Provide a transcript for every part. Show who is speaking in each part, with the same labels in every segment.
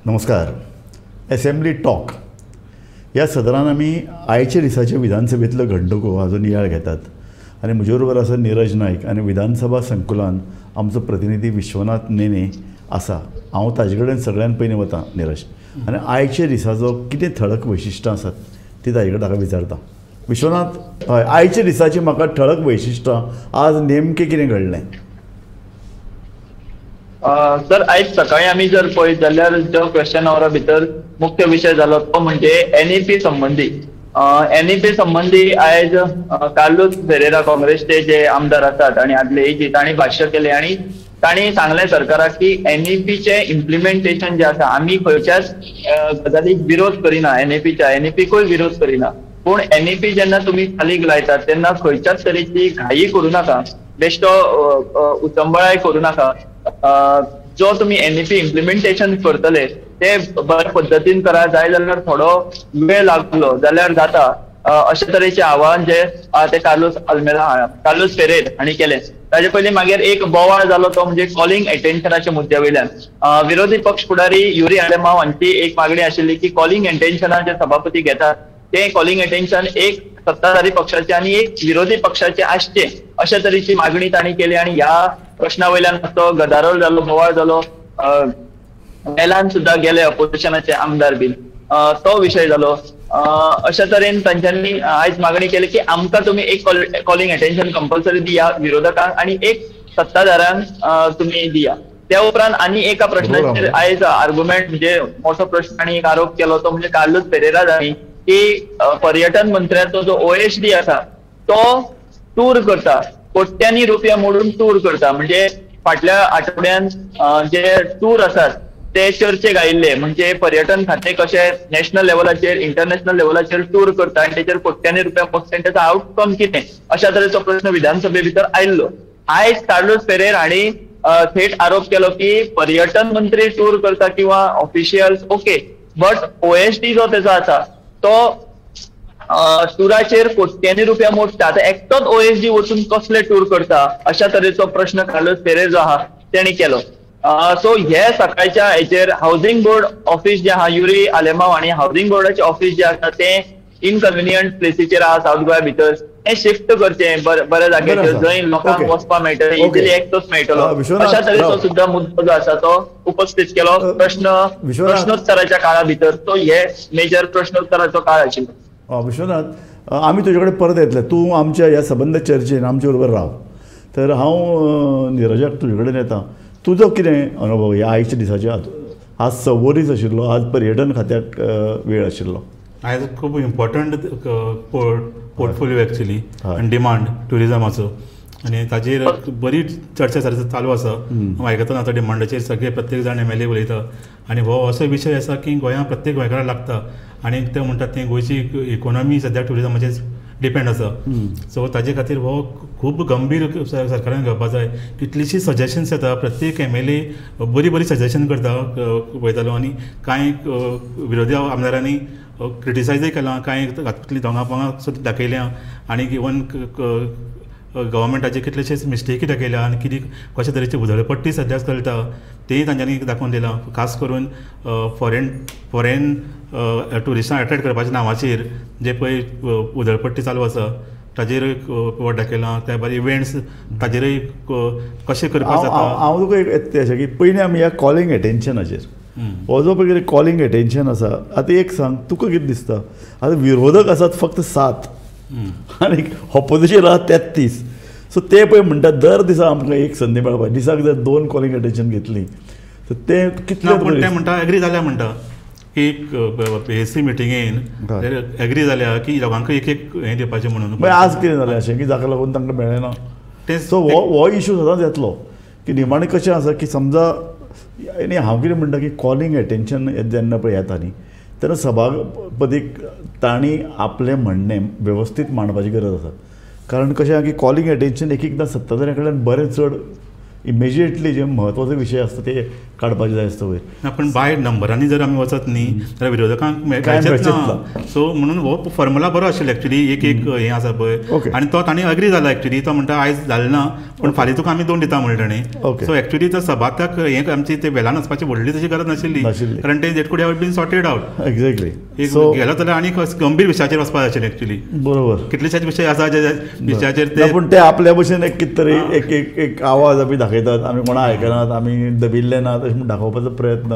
Speaker 1: नमस्कार. Assembly talk ह्या सदरान आमी आयच्या दिसाचे विधानसभेंतल्यो घडणुको हाजो नियाळ घेतात आनी म्हजे बरोबर आसा निरज नायक आनी विधानसभा संकुलान आमचो प्रतिनिधी विश्वनाथ नेने आसा. हांव ताजे कडेन सगळ्यान पयलीं वता निरज, आनी आयच्या दिसाचो कितें ठळक वैशिश्टां आसात ती ताजे कडेन ताका विचारता. विश्वनाथ, हय, आयच्या दिसाची म्हाका ठळक वैशिश्टां, आज नेमकें कितें घडलें?
Speaker 2: सर, आयज सकाळी आमी जर पळयत जाल्यार जो क्वेश्चन आवरा भितर मुख्य विशय जालो तो म्हणजे एनईपी संबंदी. एनईपी संबंदी आयज कार्लूस फेरेरा काँग्रेसचे जे आमदार आसात आनी आदले एजी तांणी भाश्य केलें आनी तांणी सांगलें सरकाराक की एनईपीचें इम्प्लिमेंटेशन जें आसा, आमी खंयच्याच गजालीक विरोध करिना, एनईपीच्या एनईपीकूय विरोध करिना, पूण एनईपी जेन्ना तुमी चालीक लायतात तेन्ना खंयच्याच तरेची घाई करूं नाका, बेश्टो उचंबळाय करूं नाका. जो तुमी एनईपी इम्प्लिमेंटेशन करतले ते बऱ्या पद्दतीन करा, जाय जाल्यार थोडो वेळ लागलो जाल्यार जाता, अशे तरेचें आव्हान जे ते कार्लूस आल्मेदा, कार्लूस फेरेर हांणी केलें. ताजे पयलीं मागीर एक बोवाळ जालो तो म्हणजे कॉलिंग एटेन्शनाच्या मुद्द्या वयल्यान. विरोधी पक्ष फुडारी युरी आलेमाव हांची एक मागणी आशिल्ली की कॉलिंग एटेन्शना जे सभापती घेतात ते कॉलिंग एटेन्शन एक सत्ताधारी पक्षाचे आनी एक विरोधी पक्षाचे आसचे अशे तरेची मागणी तांणी केली आनी ह्या प्रश्ना वयल्यान मातसो गदारोळ जालो, बोवाळ जालो, मेलान सुद्दां गेले अपोजिशनाचे आमदार बीन, तो विशय जालो. अशा तरेन तांच्यांनी आयज मागणी केली की आमकां तुमी एक कॉलिंग एटेन्शन कंपल्सरी दिया विरोधकांक आनी एक सत्ताधाऱ्यांक तुमी दिया. त्या उपरांत आनी एका प्रश्नाचेर आयज आर्ग्युमेंट म्हणजे मोठो प्रश्न आनी एक आरोप केलो तो म्हणजे कार्लूस फेरेरा हांणी की पर्यटन मंत्र्याचो जो ओएसडी आसा तो टूर करता, कोट्यांनी रुपया मोडून टूर करता. म्हणजे फाटल्या आठवड्यान जे टूर आसात ते चर्चेक आयिल्ले, म्हणजे पर्यटन खातें कशें नॅशनल लेवलाचेर इंटरनॅशनल लेवलाचेर टूर करता आनी तेचेर कोट्यांनी रुपया मोडटा आनी तेचो आउटकम कितें अशा तरेचो प्रश्न विधानसभे भितर आयिल्लो. आयज कार्लूस फेरेर हांणी थेट आरोप केलो की पर्यटन मंत्री टूर करता किंवा ऑफिशियल्स ओके, बट ओएसडी जो तेजो आसा तो टुराचेर कोट्यांनी रुपया मोडटा. आतां एकटोच ओएसडी वचून कसले टूर करता अशा तरेचो प्रश्न कार्लूस फेरेर जो आहा तेणी केलो. सो हे सकाळच्या हेचेर हावजिंग बोर्ड ऑफिस जे आहा, युरी आलेमाव आनी हावजिंग बोर्डाचें ऑफिस जे आसा तें इनकन्विनियंट प्लेसीचेर आहा सावथ गोंया भितर, तें शिफ्ट करचें बऱ्या जाग्याचेर जंय लोकांक वचपाक मेळटलें, इजिली एक्सेस मेळटलो अशा तरेचो सुद्दां मुद्दो जो आसा तो उपस्थीत केलो प्रश्नोत्तराच्या काळा भितर. तो हे मेजर प्रश्नोत्तराचो काळ आशिल्लो.
Speaker 1: विश्वनाथ, आमी तुजे कडेन परत येतले, तूं आमच्या ह्या सबंद चर्चेन आमचे बरोबर राव. तर हांव निरजाक तुजे कडेन येता, तुजो कितें अनुभव ह्या आयच्या दिसाचे? आज सव्वो दीस आशिल्लो, आज पर्यटन खात्याक वेळ आशिल्लो.
Speaker 3: आयज खूब इम्पॉर्टंट पोर्टफोलियो एक्चुली आनी डिमांड ट्युरिजमाचो आनी ताजेर बरी चर्चा चालू आसा. हांव आयकतना आतां डिमांडाचेर सगळे प्रत्येक जाण एमएलए उलयता आनी हो असो विशय आसा की गोंयांत प्रत्येक गोंयकाराक लागता आनी ते म्हणटात ते गोंयची इकोनॉमी सद्या ट्युरिजमाचेर डिपेंड आसा. सो ताजे खातीर हो खूब गंभीर सरकारान घेवपा जाय. कितलींशीं सजेशन्स येता, प्रत्येक एमएलए बरी बरी सजेशन करता वयतालो आनी कांय विरोधी आमदारांनी क्रिटिसायजय केलां, कांय तातूंतलीं दोंगा पोंगा सुद्दां दाखयल्या आनी इवन गव्हर्मेंटाचे कितलेशेच मिस्टेकी दाखयल्या आनी कितें कशे तरेची उधळपट्टी सद्या चलता तेय तांच्यांनी दाखोवन दिलां. खास करून फॉरेन ट्युरिस्टां एट्रेक्ट करपाच्या नांवाचेर जे पळय उधळपट्टी चालू आसा ताजेर वट दाखयलां. त्या भायर इव्हेंट्स ताजेरय कशें करपाक जाता.
Speaker 1: हांव तुका एक अशें की पयलीं आमी ह्या कॉलिंग एटेन्शनाचेर, हो जो पळय कितें कॉलिंग एटेन्शन आसा, आतां एक सांग तुका कितें दिसता? आतां विरोधक आसात फक्त 7 आनी ऑपोजिशन आसा 33. सो ते पळय म्हणटात दर दिसा आमकां एक संदी मेळपाक, दिसाक जर 2 कॉलिंग एटेन्शन घेतली तर तें कितलें?
Speaker 3: पूण ते म्हणटा एग्री जाल्या, म्हणटा की एसी मिटिंगेन एग्री जाल्या की दोगांकूय एक एक हें दिवपाचें म्हणून.
Speaker 1: मागीर आज कितें जालें अशें की जाका लागून तांकां मेळ्ळें ना? सो हो इशू सदांच येतलो की निमाणें कशें आसा की समजा, आनी हांव कितें म्हणटा की कॉलिंग एटेन्शन जेन्ना पळय येता न्ही तेन्ना सभापतीक तांणी आपलें म्हणणें वेवस्थीत मांडपाची गरज आसा. कारण कशें आसा की कॉलिंग एटेन्शन एक एकदां सत्ताधाऱ्यां कडल्यान बरें चड इमिजिएटली जे म्हत्वाचे विशय आसता ते काडपाचे जाय आसता वयर.
Speaker 3: ना पण बाय नंबरांनी जर आमी वचत न्ही जाल्यार विरोधकांक मेळचेंच ना. सो म्हणून हो फॉर्मुला बरो आशिल्लो एक्चुली, एक एक हें आसा पळय आनी तो तांणी अग्री जाला एक्चुली. तो म्हणटा आयज जालें ना पूण फाल्यां तुका आमी 2 दिता म्हणलें ताणें. सो एक्चुली तो सभात्याक हें आमची ते वेल्यान वचपाची व्हडली तशी गरज नाशिल्ली, कारण ते that could have been sorted out.
Speaker 1: Exactly.
Speaker 3: गेलो जाल्यार आनी गंभीर विशयाचेर वचपाक जाय आशिल्लें एक्चुली.
Speaker 1: बरोबर.
Speaker 3: कितलेशेच विशय आसा जे विशयाचेर ते
Speaker 1: पूण ते आपल्या भशेन एक कितें तरी एक एक एक आवाज आमी दाखयतात, आमी कोणाक आयकनात, आमी दबिल्ले नात अशें म्हूण दाखोवपाचो प्रयत्न.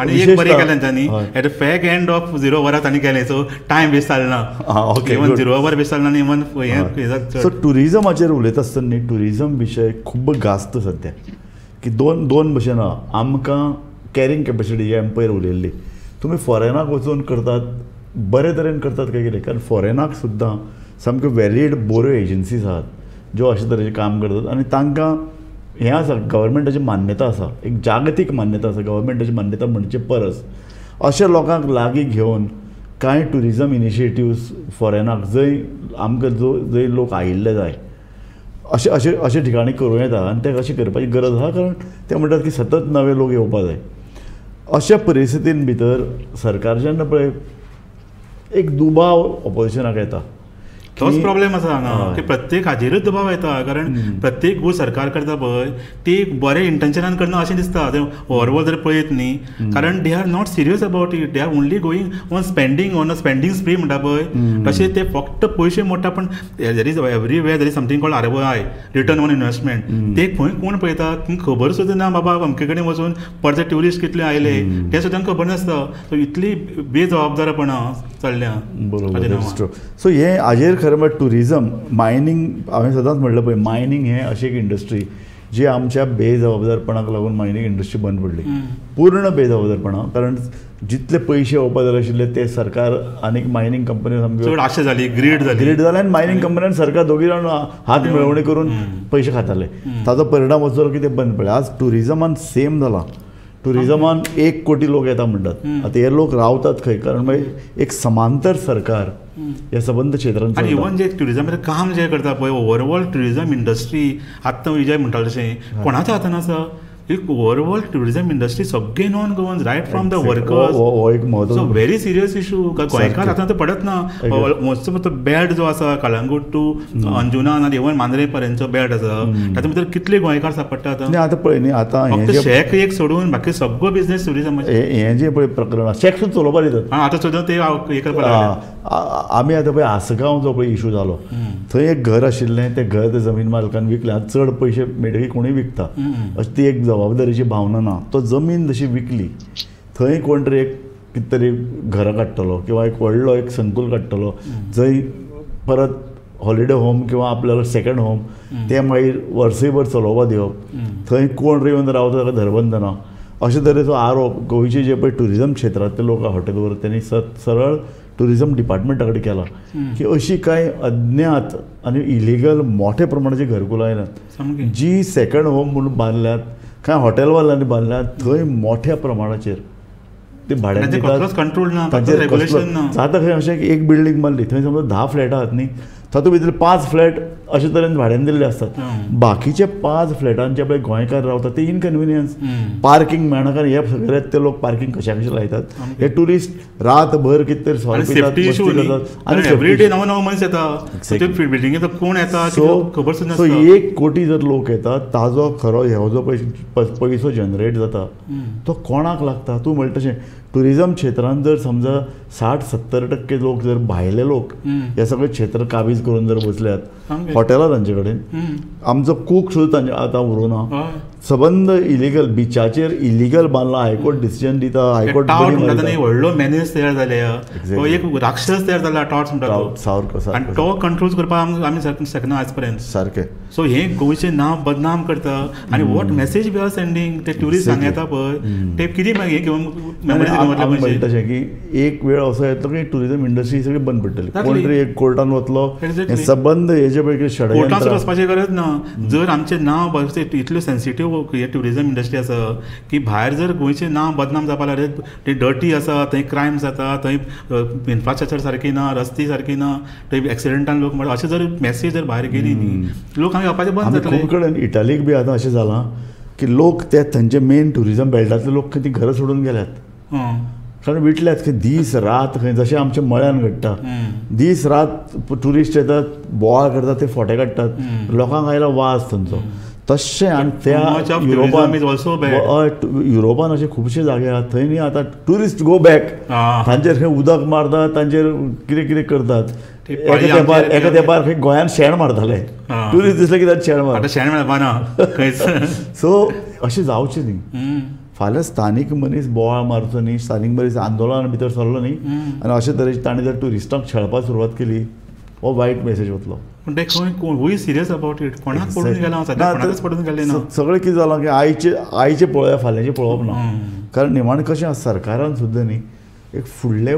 Speaker 3: आनी एक बरें केलें तांणी at fag end of 0 वरां तांणी केलें, सो टायम वेस्ट जालो ना. इवन 0 वर वेस्ट जालो ना. इवन हें
Speaker 1: सो ट्युरिजमाचेर उलयता आसतना न्ही, ट्युरिजम विशय खूब गाजता सद्या की दोन दोन भशेन आहा. आमकां कॅरिंग कॅपेसिटी जी आमी पयर उलयल्ली, तुमी फॉरेनाक वचून करतात बरे तरेन करतात काय कितें, कारण फॉरेनाक सुद्दां सामक्यो व्हॅलीड बऱ्यो एजन्सीज आहात ज्यो अशे तरेचें काम करतात आनी तांकां हें आसा गव्हर्मेंटाची मान्यता आसा, एक जागतीक मान्यता आसा. गव्हर्मेंटाची मान्यता म्हणचे परस अशे लोकांक लागीं घेवन कांय ट्युरिजम इनिशिएटिव्स फॉरेनाक जंय आमकां जो जंय लोक आयिल्ले जाय अशे अशे अशे ठिकाणी करूं येता आनी ते अशें करपाची गरज आसा, कारण ते म्हणटात की सतत नवे लोक येवपा जाय. अशा परिस्थितीन भितर सरकार जेन्ना पळय एक दुबाव ऑपोजिशनाक येता,
Speaker 3: तोच प्रॉब्लेम आसा हांगा की प्रत्येक हाजेरूच दुबाव येता, कारण प्रत्येक गोश्ट सरकार करता पळय ती बरें इंटेन्शनान करना अशें दिसता. ते ओवरऑल जर पळयत न्ही, कारण they are not serious about it, they are only going on spending, on a spending spree म्हणटा पळय तशें ते फक्त पयशे मोडटा. पण there is everywhere there is something called ROI, return on investment. ते खंय कोण पळयता तुमकां खबर सुद्दां ना बाबा अमके कडेन वचून परते ट्युरिस्ट कितले आयले ते सुद्दां खबर नासता. सो इतली बेजबाबदारपणां चल्ल्या.
Speaker 1: बरोबर. सो हें हाजेर खरें म्हळ्यार ट्युरिजम मायनींग हांवें सदांच म्हणलें पळय, मायनींग हें अशी एक इंडस्ट्री जी आमच्या बेजबाबदारपणाक लागून मायनींग इंडस्ट्री बंद पडली, पूर्ण बेजबाबदारपणा. कारण जितले पयशे येवपा जाय आशिल्ले ते सरकार आनी मायनींग कंपनी सामक्यो
Speaker 3: चड आशा जाली, ग्रीड जाली,
Speaker 1: ग्रीड जाली आनी मायनींग कंपन्यान सरकार दोगी जाण हात मेळोवणी करून पयशे खाताले. ताचो परिणाम असो जालो की ते बंद पडले. आज ट्युरिजमान सेम जाला, ट्युरिजमान 1 कोटी लोक येता म्हणटात, आतां हे लोक रावतात खंय, कारण मागीर एक समांतर सरकार ह्या सबंद क्षेत्रांत.
Speaker 3: आनी इवन जे ट्युरिजमाचें काम जें करता पळय, ओवरऑल ट्युरिजम इंडस्ट्री आत्तां विजय म्हणटालो तशें कोणाच्या हातान आसा. एक ओवरऑल ट्युरिजम इंडस्ट्री सगळे non Goans, right from the workers, so very serious issue. गोंयकार आतां तो पडत ना. मोस्ट तो बेल्ट जो आसा कळंगूट टू अंजुना आनी इवन मांद्रे पर्यंतचो बेल्ट आसा तातूंत भितर कितले गोंयकार सापडटा आतां.
Speaker 1: आतां पळय न्ही, आतां
Speaker 3: फक्त शॅक एक सोडून बाकी सगळो बिजनेस ट्युरिजमाचेर.
Speaker 1: हें जें पळय प्रकरण शॅक सुद्दां चलोवपाक दितात
Speaker 3: आतां सुद्दां ते करपाक.
Speaker 1: आमी आतां पळय आसगांव जो पळय इशू जालो, थंय एक घर आशिल्लें, तें घर जमीन मालकान विकलें. आतां चड पयशे मेळटकीर कोणूय विकता, अशी ती एक जबाबदारीची भावना ना. तो जमीन जशी विकली थंय कोण तरी एक कितें तरी घरां काडटलो किंवा एक व्हडलो एक संकूल काडटलो जंय परत हॉलिडे होम किंवा आपल्याला सेकंड होम ते मागीर वर्सयभर चलोवपा दिवप, थंय कोण येवन रावता ताका धरबंद ना, अशे तरेचो आरोप गोंयचे जे पळय ट्युरिजम क्षेत्रांतले लोक हॉटेल वर त्यांनी सरळ ट्युरिजम डिपार्टमेंटा कडेन केला की अशी कांय अज्ञात आनी इलिगल मोठ्या प्रमाणाची घरकुलां आयल्यात जी सेकंड होम म्हणून बांदल्यात, कांय हॉटेलवाल्यांनी बांदल्यात, थंय मोठ्या प्रमाणाचेर ते भाड्यान दितात,
Speaker 3: कंट्रोल ना,
Speaker 1: तांचेर
Speaker 3: रेगुलेशन ना.
Speaker 1: जाता खंय अशें एक बिल्डींग बांदली थंय समज 10 फ्लॅटां आहात न्ही, तातूंत भितर 5 फ्लॅट अशे तरेन भाड्यान दिल्ले आसतात, बाकीचे 5 फ्लॅटांचे पळय गोंयकार रावतात ते इनकन्विनियन्स, पार्किंग मेळना, कारण हे सगळे ते लोक पार्किंग कशा कशें लायतात, हे ट्युरिस्ट रातभर कितें तरी सोरो पितात, मस्ती करतात
Speaker 3: आनी एवरीडे नवो नवो मनीस येता, बिल्डिंगेंत कोण येता खबर सुद्दां.
Speaker 1: सो 1 कोटी जर लोक येतात ताजो खरो हो जो पयसो जनरेट जाता तो कोणाक लागता. तूं म्हणटा तशें ट्युरिजम क्षेत्रांत जर समजा 60-70% लोक जर भायले लोक हे सगळे क्षेत्र काबीज करून जर बसल्यात, हॉटेलां तांचे कडेन, आमचो कूक सुद्दां तांचे आतां उरूं ना, सबंद इलिगल बिचाचेर इलिगल बांदला, हायकोर्ट डिसिजन दिता, हायकोर्ट
Speaker 3: व्हडलो मॅनेज तयार जाले, तो एक राक्षस तयार जाला टॉट्स म्हणटा तो,
Speaker 1: सारको,
Speaker 3: आनी तो कंट्रोल करपाक आमी शकना आयज पर्यंत
Speaker 1: सारकें.
Speaker 3: सो हे गोंयचें नांव बदनाम करता आनी what message we are sending ते ट्युरिस्ट हांगा येता पळय ते कितें मागीर घेवन मेमरीज
Speaker 1: म्हणटा तशें की एक वेळ असो येतलो की ट्युरिजम इंडस्ट्री सगळी बंद पडटली, कोण तरी एक कोर्टान वतलो, हे सबंद हेजे पळय
Speaker 3: कोर्टान वचपाची गरज ना. जर आमचें नांव इतलें सेन्सिटीव हे ट्युरिजम इंडस्ट्री आसा की भायर जर गोंयचें नांव बदनाम जावपा लागलें, ते डर्टी आसा, थंय क्रायम जाता, थंय इन्फ्रास्ट्रक्चर सारकी ना, रस्ते सारकी ना, थंय एक्सिडंटान लोक मरता, अशें जर मॅसेज जर भायर गेली न्ही लोक हांगा येवपाचें बंद जातले.
Speaker 1: खूब कडेन इटालीक बी आतां अशें जालां की लोक ते थंयचे मेन ट्युरिजम बेल्टांतले लोक ती घरां सोडून गेल्यात, कारण विटल्यात खंय दीस रात खंय जशें आमच्या मळ्यान घडटा, दीस रात ट्युरिस्ट येतात, बोवाळ करतात, ते फोटे काडटात, लोकांक आयला वास थंयचो. तशें आनी त्या युरोपान युरोपान अशे खुबशे जागे आहात थंय न्ही आतां ट्युरिस्ट गो बॅक, तांचेर खंय उदक मारतात, तांचेर कितें कितें करतात. एका तेंपार खंय गोंयान शेण मारताले, ट्युरिस्ट दिसले की तांचे शेण मारता,
Speaker 3: शेण मेळपाना.
Speaker 1: सो अशें जावचें न्ही. फाल्यां स्थानीक मनीस बोवाळ मारचो न्ही, स्थानीक मनीस आंदोलना भितर सरलो न्ही आनी अशे तरेचे ताणें जर ट्युरिस्टांक छळपाक सुरवात केली, हो वायट मॅसेज वतलो.
Speaker 3: पूण ते खंय who is serious about it, कोणाक पडून गेला सद्या, कोणाकच पडून गेलें ना.
Speaker 1: सगळें कितें जालां की आयचें पळोवया, फाल्यांचें पळोवप ना. कारण निमाणें कशें आसा, सरकारान सुद्दां न्ही एक फुडले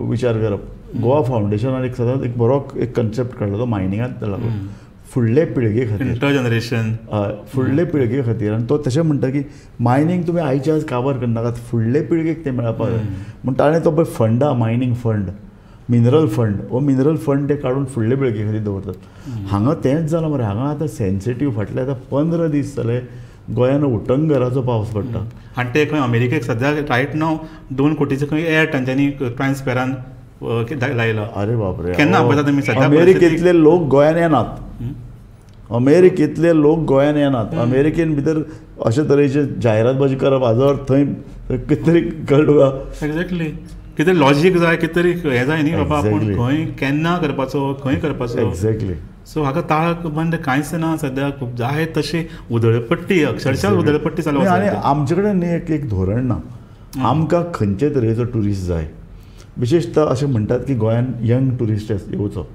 Speaker 1: विचार करप. गोवा फावंडेशनान एक सदांच एक बरो एक कन्सेप्ट काडलो, तो मायनिंगांत लागून फुडले पिळगे खातीर,
Speaker 3: इंटर जनरेशन,
Speaker 1: फुडले पिळगे खातीर. आनी तो तशें म्हणटा की मायनींग तुमी आयचे आज काबार करनाकात, फुडले पिळगेक तें मेळपाक जाय. म्हण ताणें तो पळय फंड आहा, मायनींग फंड, मिनरल फंड, हो मिनरल फंड ते काडून फुडले पिळगे खातीर दवरतात. हांगा तेंच जालां मरे. हांगा आतां सेन्सिटीव फाटले आतां 15 दीस जाले गोंयान उटंगराचो पावस पडटा.
Speaker 3: आनी ते खंय अमेरिकेक सद्या रायट नाव 2 कोटीचो खंय एड तांच्यांनी टायम्स स्क्वेरान लायला.
Speaker 1: अरे बापरे,
Speaker 3: केन्ना पळयता तुमी सद्या
Speaker 1: अमेरिकेंतले लोक गोंयान येनात, अमेरिकेंतले लोक गोंयान येनात. अमेरिकेन भितर अशे तरेचे जायरातबाजी करप हाजो अर्थ थंय कितें तरी कळटा तुका.
Speaker 3: एक्झॅक्टली, कितें लॉजीक जाय, कितें तरी हें जाय न्ही बाबा, आपूण खंय केन्ना करपाचो, खंय करपाचो.
Speaker 1: एक्झॅक्टली.
Speaker 3: सो हाका ताळ बंद कांयच ना सद्या, खूब जाय तशी उदळपट्टी, अक्षरशः उदळपट्टी चालू आसा.
Speaker 1: आनी आमचे कडेन न्ही एक धोरण ना, आमकां खंयचे तरेचो ट्युरिस्ट जाय. विशेशतः अशें म्हणटात की गोंयान यंग ट्युरिस्ट येवचो,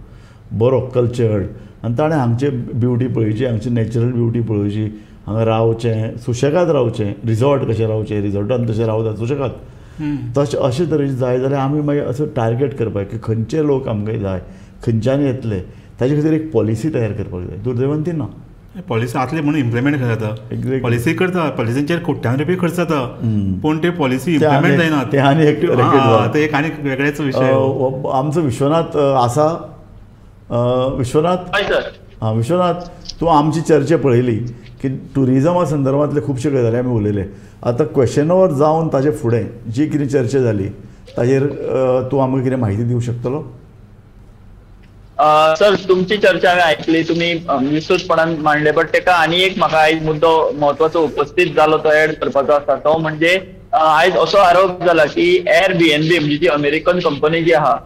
Speaker 1: बरो कल्चर्ड, आनी ताणें हांगचे ब्युटी पळोवची, हांगची नॅचरल ब्युटी पळोवची, हांगा रावचें, सुशेगाद रावचें, रिजॉर्ट कशें रावचें, रिजॉर्टान तशें रावतात सुशेगाद, तशें अशे तरेचें जाय जाल्यार आमी मागीर असो टार्गेट करपाक की खंयचे लोक आमकां जाय, खंयच्यान येतले, ताजे खातीर एक पॉलिसी तयार करपाक जाय. दुर्दैवान ती ना.
Speaker 3: पॉलिसी आसली म्हणून इम्प्लिमेंट खंय जाता, पॉलिसी करता, पॉलिसींचेर कोट्यान रुपये खर्च जाता, पूण ते पॉलिसी इम्प्लिमेंट जायना.
Speaker 1: ते आनी एक
Speaker 3: ते एक आनी वेगळेच विशय.
Speaker 1: आमचो विश्वनाथ आसा. विश्वनाथ, हां विश्वनाथ, तूं आमची चर्चा पळयली की ट्युरिजमा संदर्भांतले खुबशे गजाली आमी उलयले. आतां क्वेश्चन ओवर जावन ताजे फुडें जी कितें चर्चा जाली ताजेर तूं आमकां कितें म्हायती दिवंक शकतलो?
Speaker 2: सर, तुमची चर्चा हांवें आयकली, तुमी विस्तृतपणान मांडले, बट तेका आनी एक म्हाका आयज मुद्दो म्हत्वाचो उपस्थीत जालो तो एड करपाचो आसा. तो म्हणजे आयज असो आरोप जाला की एअरबीएनबी म्हणजे जी अमेरिकन कंपनी जी आहा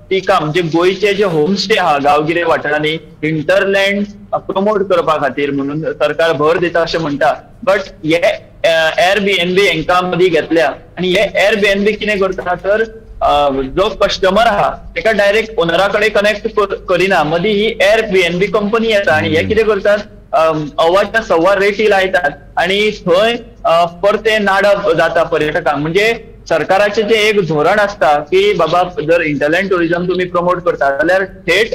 Speaker 2: तिका म्हणजे गोंयचे जे होमस्टे आहा गांवगिरे वाठारांनी हिंटरलँड प्रमोट करपा खातीर म्हणून सरकार भर दिता अशें म्हणटा, बट हे एअरबीएनबी हेंकां मदीं घेतल्या आनी हे एअरबीएनबी कितें करता तर जो कस्टमर आहा तेका डायरेक्ट ओनरा कडेन कनेक्ट करिना, मदीं ही एअरबीएनबी कंपनी येता आनी हे कितें करतात अव्वाच्या सव्वा रेटी लायतात आनी थंय परते नाडप जाता पर्यटकांक. म्हणजे सरकाराचें जें एक धोरण आसता की बाबा जर इंटरलँड ट्युरिजम तुमी प्रमोट करता जाल्यार थेट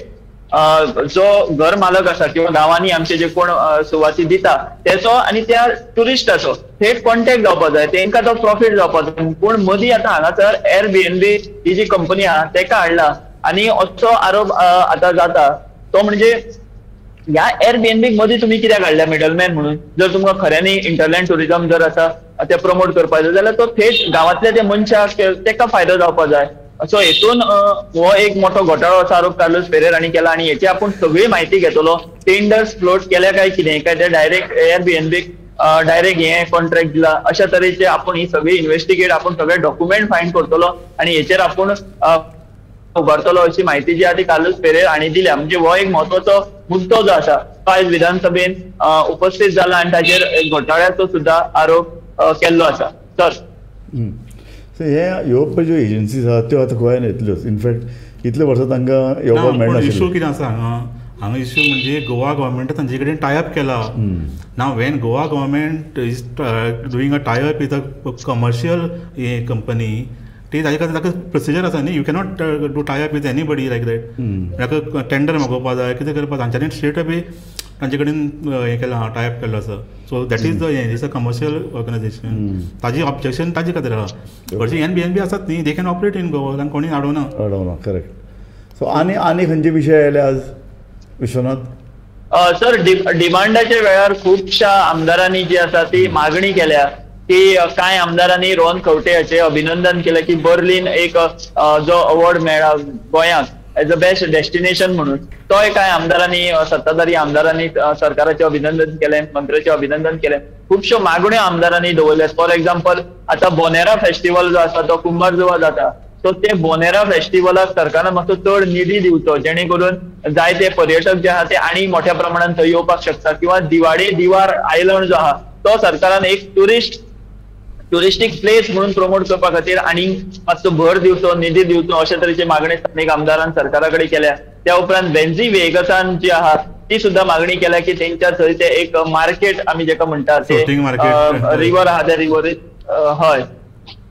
Speaker 2: जो घर मालक आसा किंवा गांवांनी आमचे जे कोण सुवाती दिता तेचो आनी त्या ट्युरिस्टाचो थेट कॉन्टेक्ट जावपाक जाय, तेंकां तो प्रॉफीट जावपाक जाय. पूण मदीं आतां हांगासर एअरबीएनबी ही जी कंपनी आहा तेका हाडला आनी असो आरोप आतां जाता तो म्हणजे ह्या एअरबीएनबी मदीं तुमी कित्याक हाडल्या मिडलमॅन म्हणून? जर तुमकां खऱ्यांनी इंटरलँड ट्युरिजम जर आसा ते प्रमोट करपाक जाय जाल्यार तो थेट गांवांतल्या त्या मनशाक तेका फायदो जावपाक जाय. सो हेतून हो एक मोठो घोटाळो असो आरोप कार्लोस फेरेर हांणी केला आनी हेची आपूण सगळी म्हायती घेतलो. टेंडर्स फ्लोट केल्या काय कितें, काय ते डायरेक्ट एअरबीएनबीक डायरेक्ट हे कॉन्ट्रॅक्ट दिला, अशा तरेचे आपूण ही सगळी इन्व्हेस्टिगेट, आपूण सगळे डॉक्युमेंट फायंड करतलो आनी हेचेर आपूण उबारतलो अशी म्हायती जी आहा ती कार्लोस फेरेर हांणी दिल्या. म्हणजे हो एक म्हत्वाचो मुद्दो जो आसा तो आयज विधानसभेन उपस्थीत जाला आनी ताचेर घोटाळ्याचो सुद्दां आरोप केल्लो आसा. सर,
Speaker 1: सो हे ह्यो पळय ज्यो एजन्सीज आसात त्यो आतां गोंयान येतल्योच. इनफॅक्ट इतले वर्सां तांकां येवपाक मेळना.
Speaker 3: इशू कितें आसा हांगा, हांगा इशू म्हणजे गोवा गव्हर्मेंटान तांचे कडेन टायअप केला. Now when Goa government is doing a tie up with a commercial company, ती ताजे खातीर ताका प्रोसिजर आसा न्ही. You cannot do tie up with anybody like that. ताका टेंडर मागोवपा जाय, कितें करपाक, तांच्यांनी स्ट्रेट अवे तांचे कडेन हें केलां आहा, टायप केल्लो आसा. So that is the हें is a commercial organisation. ताजी ऑब्जेक्शन ताजे खातीर आहा. हरशीं एन बी एन बी आसात न्ही, they can operate in Goa, तांकां कोणी आडोवना.
Speaker 1: आडोवना, करेक्ट. सो आनी आनी खंयचे विशय आयले आज विश्वनाथ?
Speaker 2: सर, डिमांडाच्या वेळार खुबश्या आमदारांनी जी आसा ती मागणी केल्या की कांय आमदारांनी रोहन खंवटे हाचें अभिनंदन केलें की बर्लिन एक जो अवॉर्ड मेळ्ळा गोंयांक एज अ बेस्ट डेस्टिनेशन म्हणून, तोय कांय आमदारांनी, सत्ताधारी आमदारांनी सरकाराचें अभिनंदन केलें, मंत्र्याचें अभिनंदन केलें. खुबश्यो मागण्यो आमदारांनी दवरल्यात. फॉर एग्जाम्पल आतां बोनेरा फेस्टिवल जो आसा तो कुंभारजुवा जाता, सो ते बोनेरा फेस्टिवलाक सरकारान मातसो चड निधी दिवचो जेणे करून जायते पर्यटक जे आहा ते आनी मोठ्या प्रमाणान थंय येवपाक शकता. किंवा दिवाडे दिवार आयलंड जो आहा तो सरकारान एक ट्युरिस्टीक प्लेस म्हणून प्रमोट करपा खातीर आनी मातसो भर दिवचो, निधी दिवचो, अशे तरेची मागणी स्थानीक आमदारान सरकारा कडेन केल्या. त्या उपरांत बेन्झी वेगसान जी आहा ती सुद्धा मागणी केल्या की तेंच्या थंय ते एक मार्केट आमी जेका म्हणटा ते रिवर आहा त्या रिवर, हय,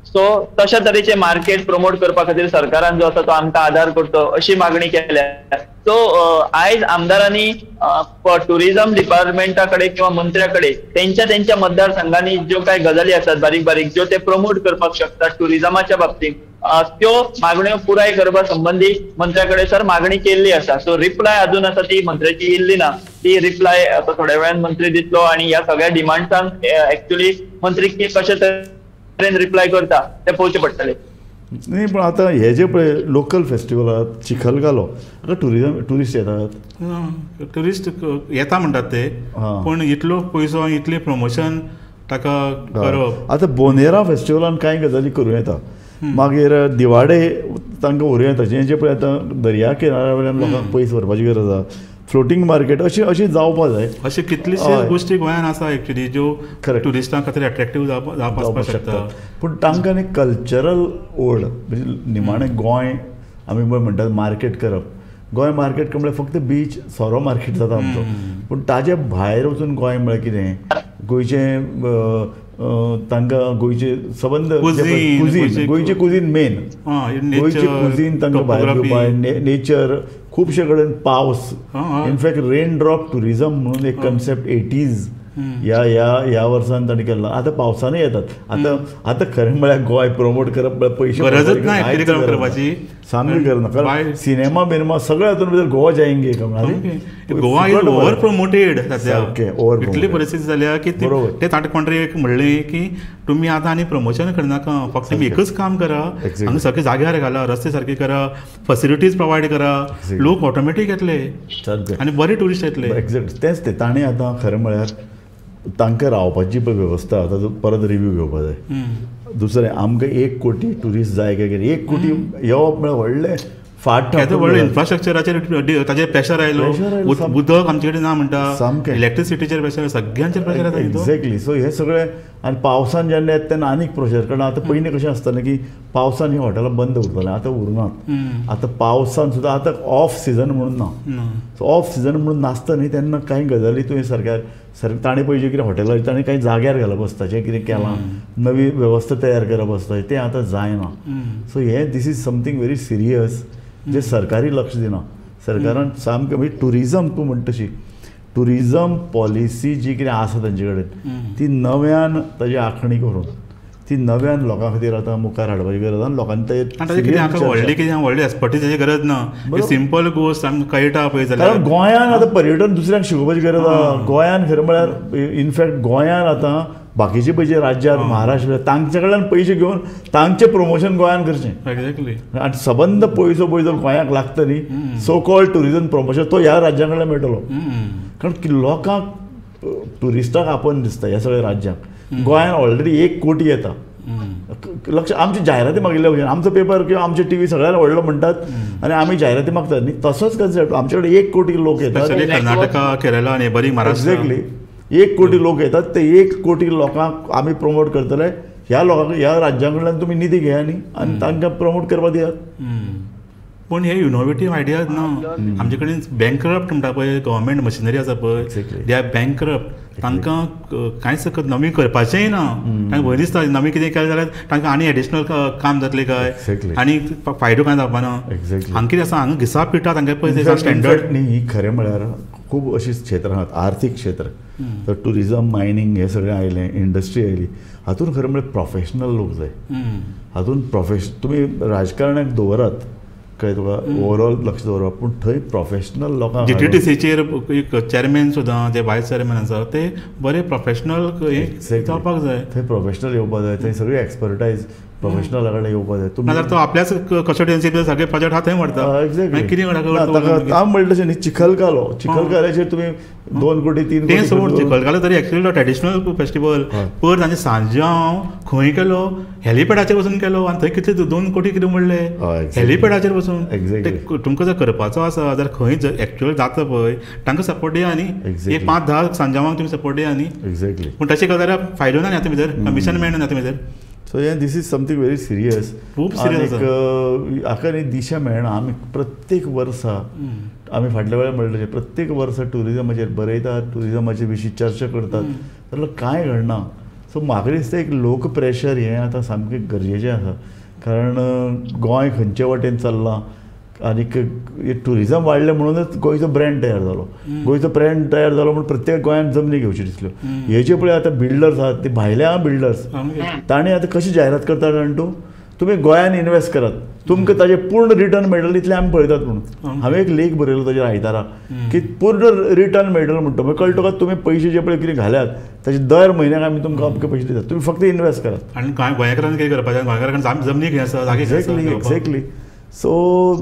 Speaker 2: सो तशा तरेचे मार्केट प्रमोट करपा खातीर सरकारान जो आसा तो आमकां आदार करचो अशी मागणी केल्या. सो आयज आमदारांनी टुरिझम डिपार्टमेंटा कडेन किंवा मंत्र्या कडेन तेंच्या तेंच्या मतदारसंघांनी ज्यो कांय गजाली आसात बारीक बारीक ज्यो ते प्रमोट करपाक शकतात टुरिझमाच्या बाबतींत, त्यो मागण्यो पुराय करपा संबंदी मंत्र्या कडेन सर मागणी केल्ली आसा. सो रिप्लाय अजून आसा ती मंत्र्याची येयल्ली ना, ती रिप्लाय आतां थोड्या वेळान मंत्री दितलो आनी ह्या सगळ्या डिमांड्सांक एक्चुअली मंत्री कशे तरेन रिप्लाय करता ते पळोवचें पडटलें.
Speaker 1: न्ही, पण आतां हे जे पळय लोकल फेस्टिवलात चिखलकालो, आतां टुरिजम ट्युरिस्ट येतात,
Speaker 3: ट्युरिस्ट येता म्हणटात ते, पूण इतलो पयसो इतलें प्रमोशन ताका करप.
Speaker 1: आतां बोनेरा फेस्टिवलान कांय गजाली करूं येता, मागीर दिवाडे तांकां व्हरूं येता, जें जें पळय आतां दर्या किनाऱ्या वयल्यान लोकांक पयस व्हरपाची गरज आसा, फ्लोटींग मार्केट अशी अशी जावपा जाय.
Speaker 3: अशी कितलीशीच गोश्टी गोंयांत आसा एक्चुअली ज्यो ट्युरिस्टां खातीर एट्रेक्टीव जावपाक शकता,
Speaker 1: पूण तांकां न्ही कल्चरल ओड, म्हणजे निमाणें गोंय आमी पळय म्हणटात मार्केट करप, गोंय मार्केट म्हळ्यार फक्त बीच सोरो मार्केट जाता आमचो, पूण ताजे भायर वचून गोंय म्हळ्यार कितें, गोंयचें तांकां गोंयचे सबंद कुझीन, गोंयचें कुझीन मेन, गोंयचें कुझीन तांकां भायर घेवपा, नेचर, खुबशे कडेन पावस, in fact rain drop tourism म्हणून एक कन्सेप्ट 80s ह्या ह्या ह्या वर्सान तांणी केल्लो. आतां पावसानूय येतात. आतां आतां खरें म्हळ्यार गोंय प्रमोट करप म्हळ्यार पयशे
Speaker 3: गरजच ना करपाची,
Speaker 1: सामकी गरज ना, कारण सिनेमा बिनेमा सगळे हातून भितर गोवा जायंगे
Speaker 3: गोवा is over promoted. इतली परिस्थिती जाल्या की ते ताटे कोण एक म्हणलें की तुमी आतां आनी प्रमोशन करनाका, फक्त तुमी एकच काम करा, हांगा सगळे जाग्यार घाला, रस्ते सारके करा, फॅसिलिटीज प्रोवायड करा, लोक ऑटोमॅटीक येतले आनी बरे ट्युरिस्ट येतले.
Speaker 1: एक्झॅक्ट तेंच तें ताणें आतां खरें म्हळ्यार तांकां रावपाची पळय वेवस्था आतां परत रिव्यू घेवपा जाय. दुसरें आमकां 1 कोटी ट्युरिस्ट जाय काय कितें, 1 कोटी येवप म्हळ्यार व्हडलें फाट,
Speaker 3: व्हडलें इन्फ्रास्ट्रक्चराचेर ताचेर प्रेशर आयलो, उदक आमचे कडेन ना म्हणटा, इलेक्ट्रिसिटीचेर प्रेशर, सगळ्यांचेर प्रेशर येता.
Speaker 1: एक्झॅक्टली. सो हे सगळें आनी पावसान जेन्ना येता तेन्ना आनीक प्रेशर, कारण आतां पयलीं कशें आसतालें की पावसान हीं हॉटेलां बंद उरतालीं, आतां उरनात. आतां पावसान सुद्दां आतां ऑफ सिजन म्हणून ना, सो ऑफ सिजन म्हणून नासता न्ही तेन्ना कांय गजाली तुवें सरकार सर ताणें पळय कितें हॉटेलां ताणें कांय जाग्यार घालप आसता, जें कितें केलां नवी वेवस्था तयार करप आसता, तें आतां जायना. सो हें this is something very serious जे सरकारी लक्ष दिना. सरकारान सामकें म्हणजे ट्युरिजम तूं म्हणटा तशी ट्युरिजम पॉलिसी जी कितें आसा तांचे कडेन ती नव्यान ताजी आंखणी करून ती नव्यान लोकां खातीर आतां मुखार हाडपाची गरज आनी लोकांनी
Speaker 3: तें व्हडलें कितें व्हडली एक्सपर्टीजाची गरज ना, सिंपल गोश्ट आमकां कळटा पळय जाल्यार.
Speaker 1: कारण गोंयान आतां पर्यटन दुसऱ्यांक शिकोवपाची गरज आसा. गोंयान खरें म्हळ्यार इनफॅक्ट गोंयान आतां बाकीचे पयशे राज्यात महाराष्ट्र तांचे कडल्यान पयशे घेवन तांचें प्रमोशन गोंयान करचें.
Speaker 3: एक्झॅक्टली.
Speaker 1: आनी सबंद पयसो पयसो गोंयाक लागता न्ही, सो कॉल्ड ट्युरिजम प्रमोशन तो ह्या राज्यां कडल्यान मेळटलो. कारण लोकांक ट्युरिस्टांक आपण दिसता ह्या सगळ्या राज्यांक. गोंयान ऑलरेडी 1 कोटी येता, लक्ष आमची जायराती मागिल्ल्या भशेन आमचो पेपर किंवा आमचे टी व्ही सगळ्यान व्हडलो म्हणटात आनी आमी जायराती मागतात न्ही, तसोच कन्सेप्ट आमचे कडेन 1 कोटी लोक येतात.
Speaker 3: कर्नाटका, केरला, नेबरिंग महाराष्ट्र.
Speaker 1: एक्झॅक्टली. 1 कोटी लोक येतात, ते 1 कोटी लोकांक आमी प्रमोट करतले. ह्या लोकांक ह्या राज्यां कडल्यान तुमी निधी घेया न्ही आनी तांकां प्रमोट करपाक दियात.
Speaker 3: पूण हे इनोवेटीव आयडियाज ना आमचे कडेन. बँकरप्ट म्हणटा पळय गव्हर्मेंट मशिनरी आसा पळय, they are bankrupt. तांकां कांयच नवी करपाचेंय ना, तांकां भंय दिसता नवी कितें केलें जाल्यार तांकां आनी एडिशनल काम जातलें काय, आनी फायदो कांय जावपा ना. हांगा कितें आसा, हांगा घिसा पिटा तांकां पळय स्टँडर्ड
Speaker 1: न्ही. ही खरें म्हळ्यार खूब अशीं क्षेत्रां आहात, आर्थीक क्षेत्र, तर टुरिजम, मायनींग हें सगळें आयलें, इंडस्ट्री आयली, हातूंत खरें म्हळ्यार प्रोफेशनल लोक जाय. हातूंत तुमी राजकारण्याक दवरात, कळ्ळें तुका, ओवरऑल लक्ष दवरप, पूण थंय प्रोफेशनल लोकांक
Speaker 3: जीटीटीसीचेर एक चेअरमॅन सुद्दां जे वायस चेअरमॅन आसा ते बरे प्रोफेशनल जावपाक जाय,
Speaker 1: थंय प्रोफेशनल येवपाक जाय, थंय सगळी एक्सपर्टायज प्रोफेशनला कडेन येवपाक जाय.
Speaker 3: नाजाल्यार तो आपल्याच कॉन्स्टिट्युएन्सींतले सगळे प्रोजेक्ट आहा थंय व्हरता.
Speaker 1: एक्झॅक्टली, ताका हांव म्हणटा तशें न्ही, चिखलकालो, चिखलकाल्याचेर तुमी 2 कोटी 3 कोटी
Speaker 3: सोड, चिखलकालो तरी एक्चुअली ट्रेडिशनल फेस्टिवल पयर तांचे सांजांव खंय केलो, हेलिपॅडाचेर वचून केलो, आनी थंय कितले 2 कोटी कितें म्हणले हेलिपॅडाचेर वचून.
Speaker 1: एक्झॅक्टली,
Speaker 3: तुमकां जर करपाचो आसा जाल्यार खंय एक्चुअल जाता पळय तांकां सपोर्ट दिया न्ही, एक 5-10 सांजावांक तुमी सपोर्ट दिया न्ही.
Speaker 1: एक्झॅक्टली,
Speaker 3: पूण तशें केलें जाल्यार फायदो ना न्ही आतां भितर, कमिशन मेळना आतां भितर.
Speaker 1: सो हें this is something very serious,
Speaker 3: खूब सिरियस.
Speaker 1: हाका न्ही दिशा मेळना. आमी प्रत्येक वर्सा, आमी फाटल्या वेळार म्हणलें तशें, प्रत्येक वर्सा ट्युरिजमाचेर बरयतात, ट्युरिजमाचे विशीं चर्चा करतात, जाल्यार कांय घडना. सो म्हाका दिसता एक लोक प्रेशर हें आतां सामकें गरजेचें आसा, कारण गोंय खंयचे वाटेन चल्लां आनीक ट्युरिजम वाडलें म्हणूनच गोंयचो ब्रँड तयार जालो, गोंयचो ब्रँड तयार जालो म्हूण प्रत्येक गोंयांत जमनी घेवच्यो दिसल्यो. हे जे पळय आतां बिल्डर्स आहात ते भायले आहा बिल्डर्स, तांणी आतां कशी जायरात करता जाण तूं, तुमी गोंयान इन्वेस्ट करात, तुमकां ताजें पूर्ण रिटर्न मेळटलें इतलें आमी पळयतात म्हणून. हांवें एक लेख बरयलो ताजेर आयतारा की पूर्ण रिटर्न मेळटलो म्हणटा, मागीर कळटा तुका तुमी पयशे जे पळय कितें घाल्यात ताजे दर म्हयन्याक आमी तुमकां अमके पयशे दितात, तुमी फक्त इन्वेस्ट करात.
Speaker 3: आनी गोंयकारांनी कितें करपाचें, गोंयकारांक जमनी खंय आसा, जागे.
Speaker 1: Exactly, exactly. सो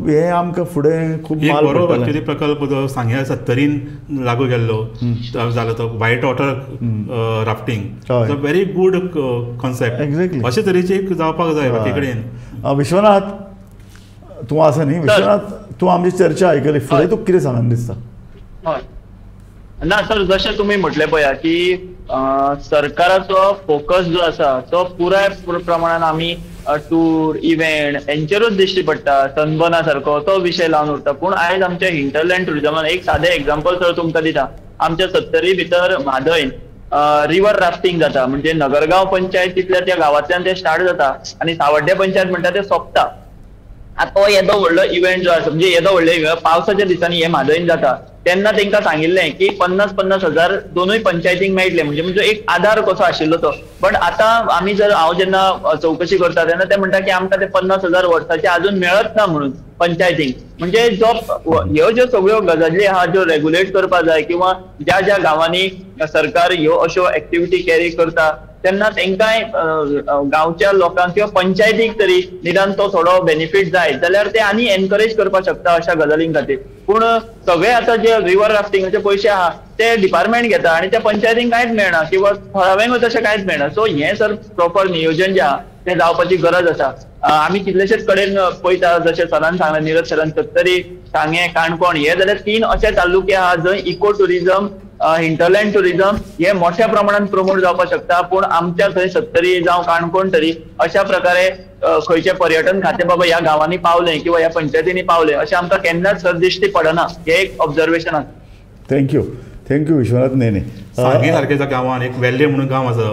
Speaker 1: हे आमकां फुडें खूब
Speaker 3: एक बरो एक्चुअली प्रकल्प जो सांग्या सत्तरीन लागू केल्लो जालो तो white water rafting, very good concept.
Speaker 1: Exactly,
Speaker 3: अशे तरेचे एक जावपाक जाय बाकी कडेन.
Speaker 1: विश्वनाथ तूं आसा न्ही, विश्वनाथ तूं आमची चर्चा आयकली, फुडें तुका कितें सांगन दिसता?
Speaker 2: हय ना सर, जशें तुमी म्हटलें पळया की सरकाराचो फोकस जो आसा तो पुराय प्रमाणान आमी टूर इव्हेंट हेंचेरूच दिश्टी पडटा, सनबर्ना सारको तो विशय लावन उरता. पूण आयज आमच्या हिंटरलँड ट्युरिजमान एक सादें एग्जाम्पल सर तुमकां दिता, आमच्या सत्तरी भितर म्हादयन रिवर राफ्टिंग जाता, म्हणजे नगरगांव पंचायत तितल्या त्या गांवांतल्यान ते स्टार्ट जाता आनी सावड्डे पंचायत म्हणटा ते सोंपता. आतां तो येदो व्हडलो इव्हेंट जो आसा, म्हणजे येदो व्हडलो इव्हेंट पावसाच्या दिसांनी हे म्हादयन जाता, तेन्ना तांकां सांगिल्लें की 50-50 हजार दोनूय पंचायतींक मेळटले, म्हणजे म्हणजे एक आधार कसो आशिल्लो तो. बट आतां आमी जर हांव जेन्ना चवकशी करता तेन्ना ते म्हणटा की आमकां ते 50 हजार वर्साचे अजून मेळत ना म्हणून पंचायतींक. म्हणजे जो ह्यो ज्यो सगळ्यो गजाली आहा ज्यो रेगुलेट करपा जाय किंवा ज्या ज्या गांवांनी सरकार ह्यो अश्यो एक्टिविटी कॅरी करता तेन्ना तेंकांय गांवच्या लोकांक किंवा पंचायतीक तरी निदान तो थोडो बेनिफीट जाय जाल्यार ते आनी एनकरेज करपाक शकता अशा गजालीं खातीर. पूण सगळे आतां जे रिवर राफ्टिंगाचे पयशे आहा ते डिपार्टमेंट घेता आनी त्या पंचायतींक कांयच मेळना किंवा थळाव्यांकूय तशें कांयच मेळना. सो हें सर प्रॉपर नियोजन जें आहा तें जावपाची गरज आसा. आमी कितलेशेच कडेन पळयता, जशें सरान सांगलें, निरज सरान, सत्तरी, सांगें, काणकोण हे जाल्यार 3 अशे तालुके आहा जंय इको ट्युरिजम, हिंटरलँड ट्युरिजम हे मोठ्या प्रमाणात प्रमोट जावपाक शकता. पूण आमच्या थंय सत्तरी जावं काणकोण तरी अशा प्रकारे खंयचें पर्यटन खातें बाबा ह्या गांवांनी पावलें किंवा ह्या पंचायतींनी पावलें अशें आमकां केन्नाच सर दिश्टी पडना, हें एक ऑब्जर्वेशन आसा.
Speaker 1: Thank you, thank you Vishwanath Nene.
Speaker 3: सांगे सारक्या गांवान एक वेल्ले म्हणून गांव आसा,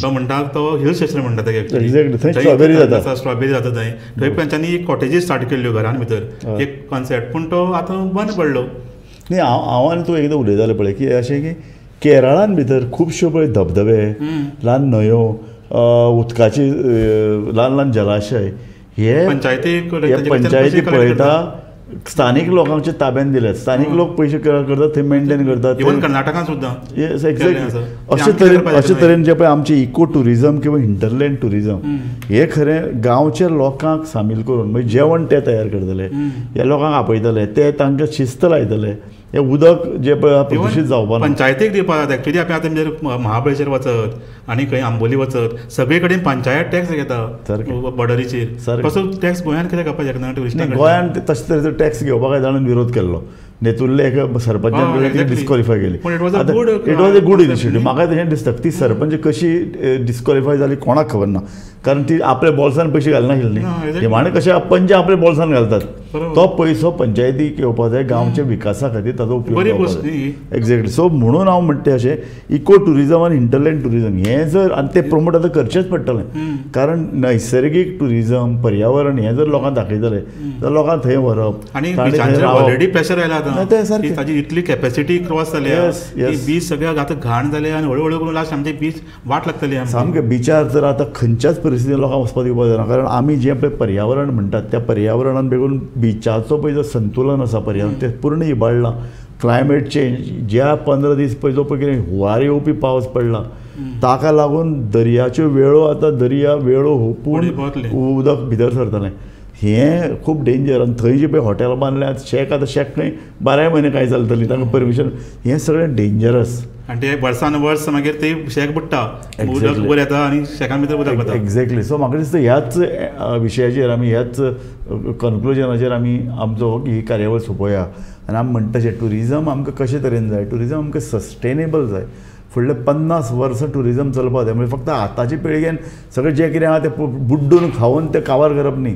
Speaker 3: तो म्हणटा तो हिल स्टेशन म्हणटा तेका,
Speaker 1: एक्झॅक्टली, स्ट्रॉबेरी जाता,
Speaker 3: स्ट्रॉबेरी जाता थंय. थंय तांच्यांनी एक कॉटेजीस स्टार्ट केल्ल्यो घरान भितर, एक कॉन्सेप्ट, पूण तो आतां बंद पडलो.
Speaker 1: न्ही, हांव आनी तूं एकदां उलयतालें पळय की अशें की केरळान भितर खुबश्यो पळय धबधबे, ल्हान न्हंयो, उदकाची ल्हान ल्हान जलाशय हे पंचायती पळयता, स्थानीक लोकांच्या ताब्यान दिल्यात, स्थानीक लोक पयशे करतात, थंय मेंटेन करतात.
Speaker 3: इवन कर्नाटकान सुद्दां.
Speaker 1: येस, एक्झॅक्टली. अशे तरेन जे पळय आमचे इको ट्युरिजम किंवा हिंटरलँड ट्युरिजम हे खरें गांवच्या लोकांक सामील करून, म्हणजे जेवण ते तयार करतले, ह्या लोकांक आपयतले, ते तांकां शिस्त लायतले, हे उदक जे पळय प्रदूशीत जावपा.
Speaker 3: पंचायतीक दिवपाक जाता एक्चुअली. आमी आतां म्हणजे महाबळेश्वर वचत आनी खंय आंबोली वचत सगळे कडेन पंचायत टॅक्स घेता बॉर्डरीचेर, तसो टॅक्स गोंयांत कित्याक घेवपाक शकना ट्युरिस्टां?
Speaker 1: गोंयांत तशे तरेचो टॅक्स घेवपाक कांय जाणांनी विरोध केल्लो, नेतुल्ले एका सरपंचान ती डिस्क्वॉलिफाय केली.
Speaker 3: It was
Speaker 1: a good initiative. म्हाका तशें दिसता ती सरपंच कशी डिस्क्वॉलिफाय जाली कोणाक खबर ना, कारण ती आपल्या बोल्सान पयशे घालनाशिल्ली न्ही. निमाणें कशें पंच आपल्या बोल्सान घालतात, तो पयसो पंचायतीक येवपा जाय, गांवच्या विकासा खातीर ताचो उपयोग जावपा जाय. एक्झॅक्टली. सो म्हणून हांव म्हणटा अशें इको ट्युरिजम आनी हिंटरलँड ट्युरिजम हें जर आनी तें प्रमोट आतां करचेंच पडटलें, कारण नैसर्गीक ट्युरिजम पर्यावरण हें जर लोकांक दाखयतलें जाल्यार लोकांक थंय व्हरप
Speaker 3: आनी ऑलरेडी प्रेशर आयला आतां, ताजी इतली कॅपॅसिटी क्रॉस जाल्या, बीच सगळ्याक आतां घाण जाले आनी हळू हळू करून लास्ट आमचे बीच वाट लागतली.
Speaker 1: सामकें बिचार जर आतां खंयच्याच परिस्थितीन लोकांक वचपाक दिवपाक जायना, कारण आमी जें पळय पर्यावरण म्हणटात त्या पर्यावरणान बेगून बिचाचो पळय जो संतुलन आसा पर्यावरण तें पूर्ण इबाडलां. क्लायमेट चेंज ज्या 15 दीस पळय जो पळय कितें हुंवार येवपी पावस पडला ताका लागून दर्याच्यो वेळो आतां दर्या वेळो हुपून उदक भितर सरतलें, हें खूब डेंजर. आनी थंय जें पळय हॉटेल बांदल्यात शॅक, आतां शॅक खंय 12 म्हयने कांय चलतली, तांकां परमिशन, हें सगळें डेंजरस.
Speaker 3: आनी ते वर्सान वर्स मागीर ते शॅक बुडटा, उदक वयर येता आनी शॅकान भितर उदक वता.
Speaker 1: एक्झॅक्टली. सो म्हाका दिसता ह्याच विशयाचेर आमी ह्याच कन्क्लुजनाचेर आमी आमचो ही कार्यावळ सोंपोवया. आनी आमी म्हणटा तशें ट्युरिजम आमकां कशे तरेन जाय, ट्युरिजम आमकां सस्टेनेबल जाय. फुडले 50 वर्सां ट्युरिजम चलपाक जाय, म्हणजे फक्त आतांचे पिळगेन सगळें जें कितें आहा तें बुड्डून खावन तें काबार करप न्ही,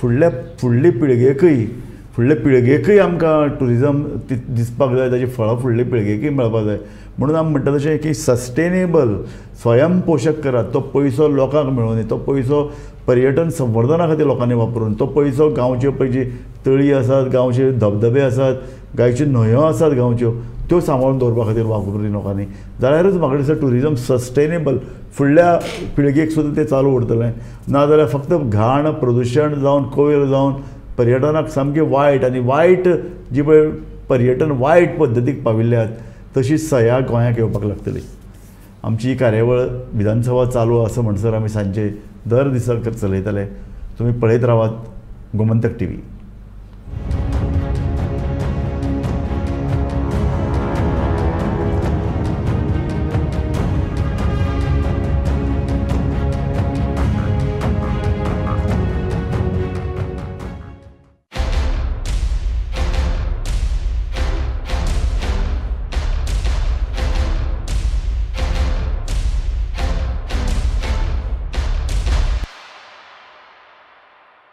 Speaker 1: फुडले पिळगेकय आमकां ट्युरिजम दिसपाक जाय, ताची फळां फुडले पिळगेकय मेळपाक जाय. म्हणून आमी म्हणटा तशें की सस्टेनेबल स्वयंपोशक करात, तो पयसो लोकांक मेळूं, तो पयसो पर्यटन संवर्धना खातीर लोकांनी वापरून, तो पयसो गांवच्यो पळय तळी आसात, गांवचे धबधबे आसात, गांवच्यो न्हंयो आसात गांवच्यो, त्यो सांबाळून दवरपा खातीर वापरली लोकांनी, जाल्यारूच म्हाका दिसता ट्युरिजम सस्टेनेबल फुडल्या पिळगेक सुद्दां तें चालू उरतलें. नाजाल्यार फक्त घाण प्रदुशण जावन कोयर जावन पर्यटनाक सामकें वायट आनी वायट जी पळय पर्यटन वायट पद्दतीक पाविल्ले आहात तशी सया गोंयाक येवपाक लागतली. आमची ही कार्यावळ विधानसभा चालू आसा म्हणसर आमी सांजचे दर दिसा चलयतले. तुमी पळयत रावात गोमंतक टीव्ही.